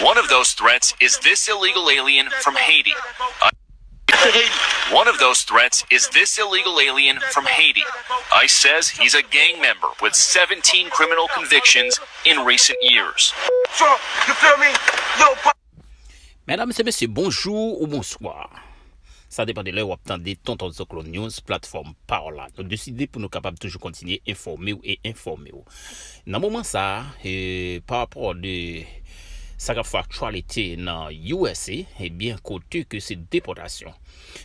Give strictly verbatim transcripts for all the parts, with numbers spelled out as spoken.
One of those threats is this illegal alien from Haiti. Uh, One of those threats is this illegal alien from Haiti. ICE says he's a gang member with seventeen criminal convictions in recent years. Trump, you feel me? Yo, Medam e mesye, bonjou ou bonswa. Sa depann de lè w ap tande Tonton Zoklo News, platfòm pa w la. Nou deside pou nou kapab toujou kontinye enfòme w e enfòme w. Nan moman sa a, e, pa rapò de sa k ap fè aktyalite nan U S A, ebyen, kote ke se depòtasyon.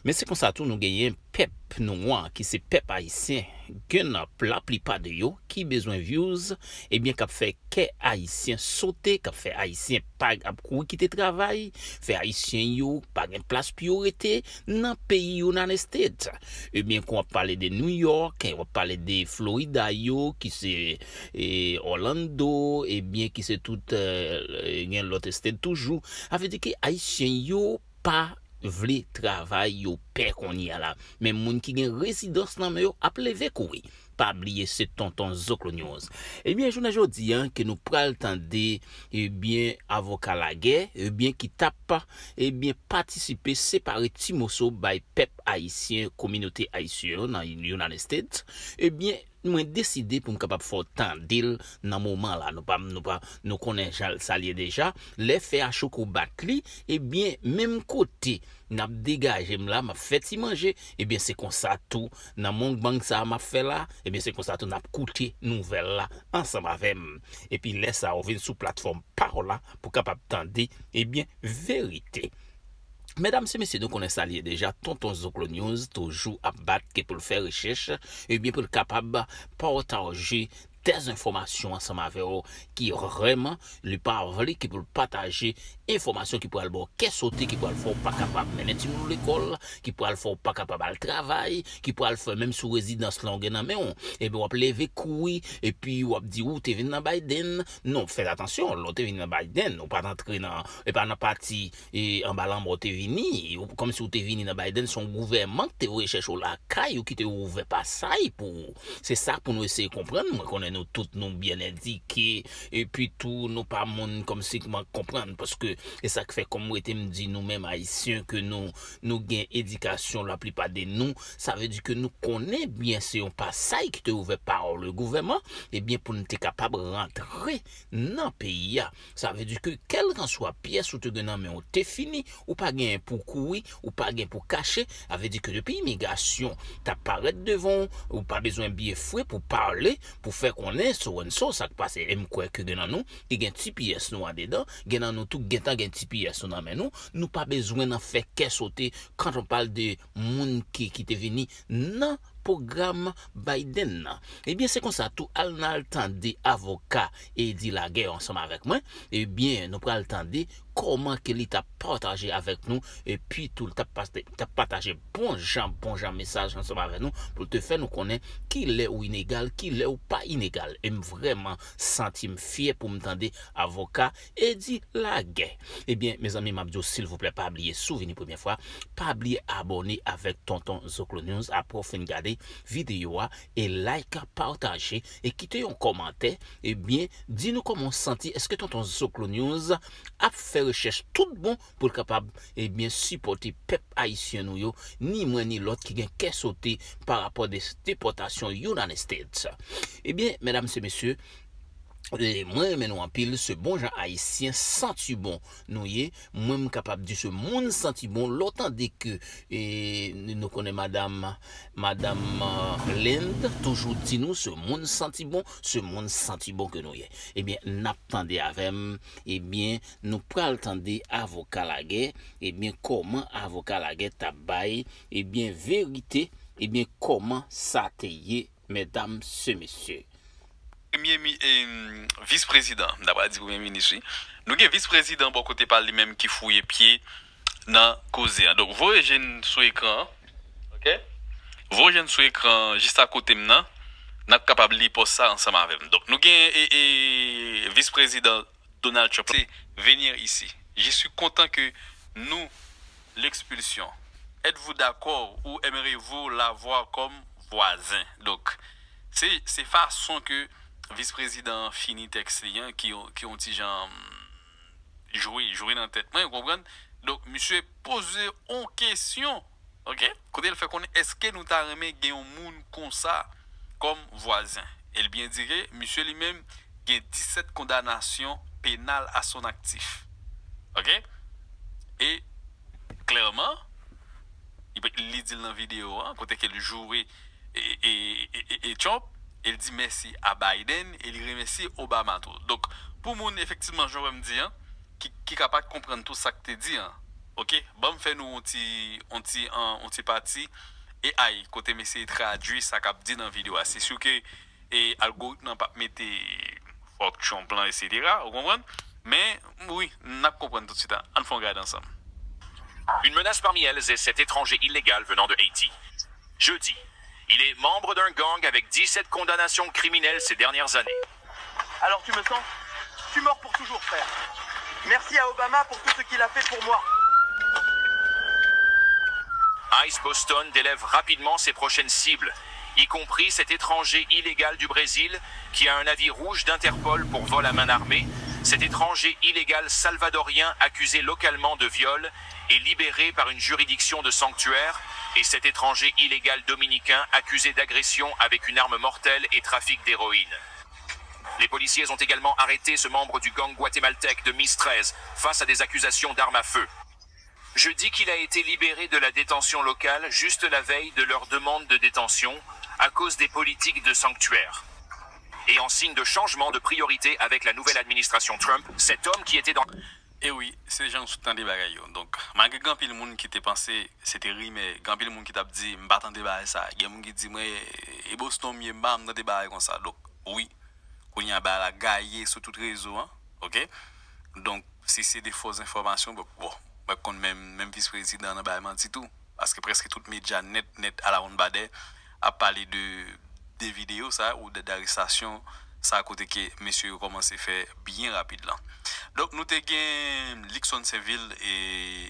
Men se konsa tou nou genyen pèp nwa ki se pèp ayisyen, gen laplipa de yo ki bezwen views, ebyen k ap fè kè ayisyen sote, k ap fè ayisyen pa ap kouri kite travay, fè ayisyen yo pa gen plas pou yo rete nan peyi United States. Ebyen, kon w ap pale de New York, w ap pale de Florida yo, ki se e, Orlando, ebyen, ki se tout e, gen lòt estate toujou. Sa vle di ke ayisyen yo pa vle travay, yo pè kounye a la. Men moun ki gen rezidans nan men yo ap leve kouri. Pa bliye se Tonton Zoklo News. Ebyen, jounen jodi a, ke nou pral tande, ebyen, avoka lagè, ebyen, ki t ap, ebyen, patisipe separe ti moso bay pèp ayisyen, kominote ayisyen yo nan United States, ebyen, mwen deside pou m kapab fè w tande l nan moman la. Nou pa, nou pa, nou konnen jan sa l ye deja. Lè fè a choukou bat li, ebyen, menm kote n ap degaje m la, m ap fè ti manje, ebyen, se konsa tou, nan mukbang sa a m ap fè la, ebyen, se konsa tou n ap koute nouvèl la ansanm avè m. Epi lè sa a, ou vin sou platfòm pa w la pou kapab tande, ebyen, verite. Medam e mesye, nou konnen sa l ye deja, Tonton Zoklo News toujou ap bat ke pou l fè rechèch, ebyen, pou l kapab pataje dezenfòmasyon ansanm avè w ki vrèman li pa vle ke pou l pataje enfòmasyon ki pral ba w kè sote, ki pral fè w pa kapab mennen timoun ou lekòl, ki pral fè w pa kapab al travay, ki pral fè menm si w rezidans lan w gen nan men w, ebyen, w ap leve kouri, epi w ap di ou te vin nan Biden. Non, fè atansyon, lè w te vin nan Biden, ou pa t antre nan, e pa nan pati e, anba lanmò w te vini, ou, kòmsi w te vini nan Biden, se yon gouvènman ki te voye chèche w lakay ou, ki te ouvè pasay pou ou. Se sa pou nou eseye konprann. Mwen konnen nou tout nou byen edike, epi tou nou pa moun kòmsi k konprann, paske e sa k fè kòm mwen te m di nou menm ayisyen ke nou, nou gen edikasyon laplipa de nou, sa vle di ke nou konnen byen se yon pasay ki te ouvè pa le gouvèman, ebyen pou nou te kapab rantre nan peyi a. Sa vle di ke kèlkanswa pyès ou te gen nan men w te fini, ou pa genyen pou kouri, ou pa gen pou kache, sa vle di ke depi imigrasyon t ap parèt devan w, ou pa bezwen byen fre pou pale, pou fè konnen so and so sa k pase. E m kwè ke gen nan nou ki gen T P S nou andedan, gen nan nou tou gentan gen T P S nou nan men nou, nou pa bezwen nan fè kè sote quand on parle de moun ki, ki te vini nan pwogram Biden nan. Ebyen, se konsa tou, al n al tande avoka Edi Lagè ansanm avèk mwen. Ebyen, nou pral tande kòman ke li t ap pataje avèk nou, epi tou l t ap pase, t ap pataje bon jan, bon jan mesaj ansanm avèk nou, pou l te fè nou konnen kilè ou inegal, kilè ou pa inegal. E m vrèman santi m fyè pou m tande avoka Edi Lagè. Ebyen, mezanmi, m ap di w, silvouplè, pa bliye, si w vini premyè fwa, pa bliye abòne avèk Tonton Zoklo News apre w fin gade videyo a, e like, pataje, e kite yon kòmantè. Ebyen, di nou kòman w santi, èske Tonton Zoklo News ap fè rechèch tout bon pou l kapab, ebyen, sipòte pèp ayisyen nou yo, ni mwen ni lòt ki gen kè sote pa rapò de depòtasyon United States. Ebyen, medam e mesye, e, mwen renmen nou anpil, se bon jan ayisyen santi bon nou ye. Mwen, m kapab di se moun santi bon. Lè w tande ke, e, nou konnen madam, madam, e, Lind toujou di nou se moun santi bon, se moun santi bon ke nou ye. Ebyen, n ap tande avè m, ebyen, nou pral tande avoka Lagè, ebyen, kòman avoka Lagè t ap bay, ebyen, verite, ebyen, kòman sa te ye, medam e mesye. Premye mi, e, vis prezidan, m ta pral di premye minis, wi. Nou gen vis prezidan bò kote pa l li menm ki fouye pye nan koze a. Donk, voye je n sou ekran an, oke? Voye je n sou ekran an, jis akote m nan, n ap kapab li pòs sa ansanm avè m. Donk, nou gen, e, e, vis prezidan Donald Trump, c'est venir ici. Je suis content que nous l'expulsions. Êtes-vous d'accord ou aimerez-vous l'avoir comme voisin? Donk, se, se fason ke vis prezidan an fini tèks li an, ki, ki yon ti jan, jwe, jwe nan tèt mwen, ou konprann? Donk, misye poze yon kesyon, oke? Kote l fè konnen, èske nou ta renmen gen yon moun konsa kòm vwazen? E l byen di ke misye li menm gen disèt kondanasyon penal a son aktif. Oke? E klèman, li, li di l nan videyo a, kote ke l joure e, e, e, e, e Trump, e l di mèsi a Biden, e li remèsye Obama tou. Donk, pou moun, efektivman, jan w wè m di an, ki, ki ka pa t konprann tou sa k te di an, oke? Ban m fè nou yon ti, yon ti, an, yon ti pati A I, kote m eseye tradui sa k ap di nan videyo a. Se si ke e algoritm nan p ap mete fuck Trump lan, etsetera. Ou konprann? Men, wi, n ap konprann tout swit la. Ann fè yon gade ansanm. Une menace parmi elles est cet étranger illégal venant de Haïti. Jeudi, il est membre d'un gang avec dix-sept condamnations criminelles ces dernières années. Alors tu me sens ? Tu mords pour toujours, frère. Merci à Obama pour tout ce qu'il a fait pour moi. ICE Boston délève rapidement ses prochaines cibles, y compris cet étranger illégal du Brésil qui a un avis rouge d'Interpol pour vol à main armée, cet étranger illégal salvadorien accusé localement de viol et libéré par une juridiction de sanctuaire, et cet étranger illégal dominicain accusé d'agression avec une arme mortelle et trafic d'héroïne. Les policiers ont également arrêté ce membre du gang guatémaltèque de Miss treize face à des accusations d'armes à feu. Jeudi qu'il a été libéré de la détention locale juste la veille de leur demande de détention à cause des politiques de sanctuaire. Et en signe de changement de priorité avec la nouvelle administration Trump, cet homme qui était dans E wi, se jan w sot tande bagay yo. Donk, malgre gen anpil moun ki te panse se te rimè, gen anpil moun ki t ap di m pa tande bagay sa. Gen moun ki di mwen e Boston m ye, m pa janm tande bagay konsa. Donk, wi, kounye a bagay la gaye sou tout rezo an, oke? Donk, si se de fos enfòmasyon, bon, bon, mwen konn menm, menm vis prezidan an nan bay manti tou. Paske prèske tout medya nèt, nèt alawonnbadè ap pale de, de videyo sa ou de, de arestasyon sa kote ke mesye yo kòmanse fè byen rapid lan. Donk, nou te gen Luckson Sainvil e,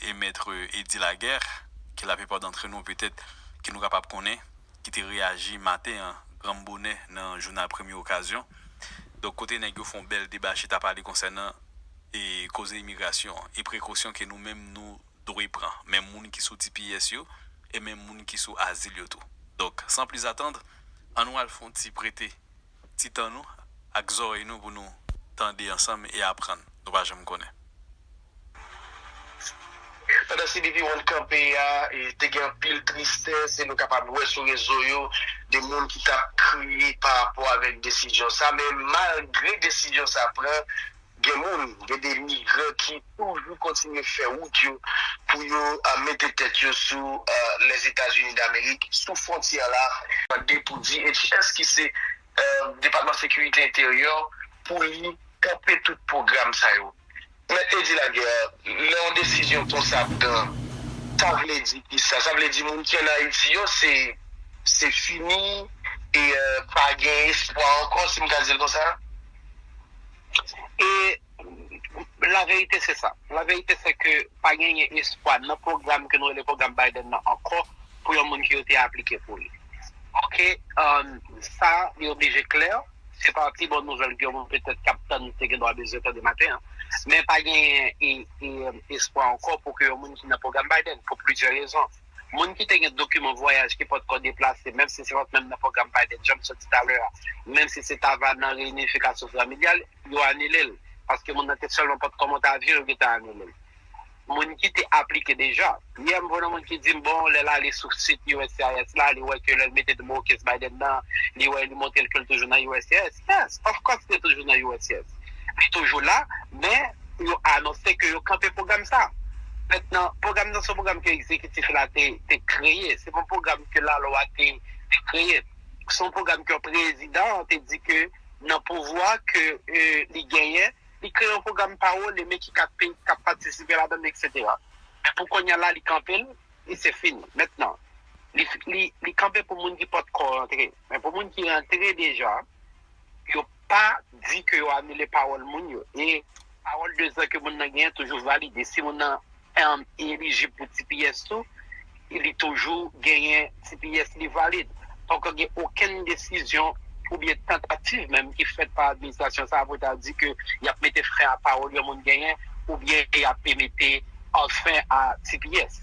e mèt Eddy Laguerre, ke laplipa dantre nou petèt ke nou kapab konnen, ki te reyaji maten an, granm bonè, nan jounal Premye Okazyon. Donk, kote nèg yo fè yon bèl deba chita pale konsènan e koze imigrasyon an, e prekosyon ke nou menm nou dwe pran, menm moun ki sou T P S yo, e menm moun ki sou azil yo tou. Donk, san plis atann, ann nou al fè yon ti prete ti tan nou ak zòrèy nou pou nou tande ansanm e aprann. Nou pa janm konnen. Pandan C D P One kanpe a, e, te gen anpil tristès, e nou kapab wè sou rezo yo, de moun ki t ap kriye pa rapò avèk desizyon sa. Men malgre desizyon sa pran, gen moun, gen de migran ki toujou kontinye fè wout yo pou yo, a, mete tèt yo sou, a, Lèzetazini Damerik, sou fwontyè la. Mande pou di, e, èske se, a, Depatman Sekirite Enteryè pou li kanpe tout pwogram sa yo? Mèt Eddy Laguerre, lè yon desizyon konsa pran, sa vle di kisa? Sa vle di moun ki ann Ayiti yo, se, se fini, e, e, pa gen espwa ankò, si m ka di l konsa? E laverite se sa. Laverite se ke pa genyen espwa nan pwogram ke nou rele pwogram Biden nan ankò pou yon moun ke yo te aplike pou li. Oke, um, sa li oblije klè. Se pa pi bon nouvèl ke yon moun petèt k ap tann te gen dwa bezwen tande maten an. Men pa genyen e, e, espwa ankò pou ke yon moun ki nan pwogram Biden, pou plizyè rezon. Moun ki te gen dokiman vwayaj ki pòtkò deplase, menm si se pa t menm nan pwogram Biden, jan m sot di talè a, menm si se ta va nan reyinifikasyon familyal, yo anile l. Paske moun nan te sèlman pòtkò monte avyon, yo gentan anile l. Moun ki te aplike deja. Yè, m wè yon moun ki di m, bon, lè l ale sou sit U S C I S la, li wè ke lè l mete nimewo kenz Biden nan, li wè li montre l ke l toujou nan U S C I S. Yes, of course, li toujou nan U S C I S. Li toujou la, men yo anonse ke yo kanpe pwogram sa. Mentnan, pwogram nan se yon pwogram ke egzekitif la te, te kreye. Se pa yon pwogram ke lalwa te, te kreye. Se yon pwogram ke prezidan an te di ke nan pouvwa ke, e, li genyen, li kreye yon pwogram pa ou li, men ki kat peyi ki ap patisipe ladan l, etsetera. Men pou kounye a la, li kanpe l, e se fini. Mentnan, li, li, li kanpe pou moun ki pòtkò rantre. Men pou moun ki rantre deja, yo pa di ke yo anile pawòl moun yo. E pawòl de zan ke moun nan genyen toujou valide. Si moun nan, em, elijib pou T P S tou, li toujou genyen T P S li valid. Poko gen okenn desizyon oubyen tantativ menm ki fèt pa administrasyon sa a pou ta di ke y ap mete fren a pawòl yon moun genyen oubyen y ap mete an fen a T P S.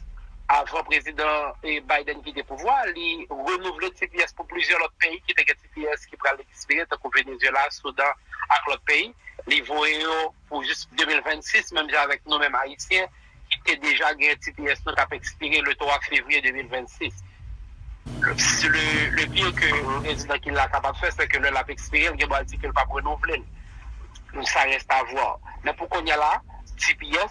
Avan prezidan eh, Biden kite pouvwa, li renouvle T P S pou plizyè lòt peyi ki te gen T P S ki pral ekspire, tankou Venezuela, Soudan ak lòt peyi. Li voye yo pou jis de mil vennsis, menm jan avèk nou menm Ayisyen, ki te deja gen T P S nou k ap ekspire le twa fevriye de mil vennsis. Le, le pire ke prezidan ki la kapab fè, se ke lè l ap ekspire, l gen dwa di ke l p ap renouvle l. Sa reste à voir. Men pou kounye a la, T P S